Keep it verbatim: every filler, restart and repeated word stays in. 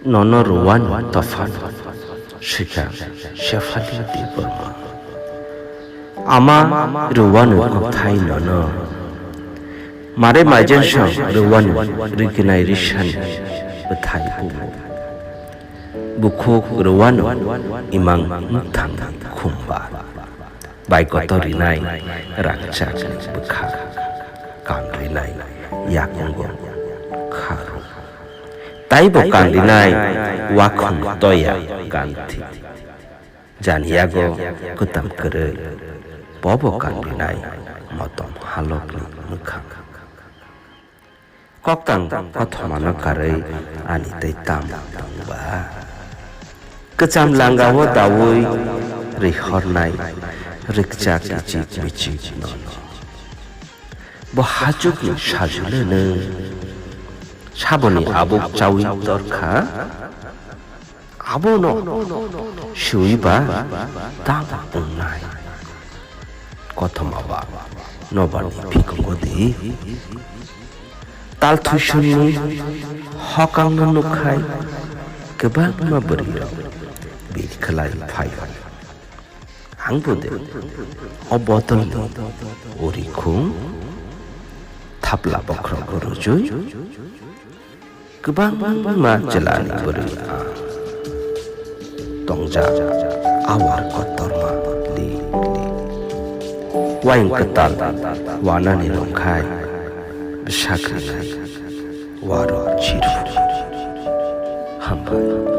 Nono rwani tophano swikha Shefali Debbarma. Ama rwani kwthai nono. Mare maijensong rwani rikinai risani bwthai bumo. Bukhuk rwano imang mwthangni khumba. Bai kotor rinai rangchakni bwkha. Kan rinai yakungo kharo. Taibo kan rinai wakhung toya ganthi. Jani yago kwtam kwrwi, bobo kan rinai motom halokni mwkhang. Koktang kothomano karwi ani tei tamo tongba. Kwcham langao daui rihornai rikchak ichik michik nono. Bo hachukni sajwleno saboni abuk chaui torkha. Abono swiba tamo wngnai. Kothoma ba nobarni phikungo di. Talthuisongni hokangno nukkhai kwbangma bwrwirok bini khlai phaio. Angbo de o botolni urikhung thapla bokhrogo rwjui kwbangma chwlani bwrwi ang tongjak awar kotorma li li. Waing kwtal wanani rwngkhai bwsak rinai warok chirphu. Hambai.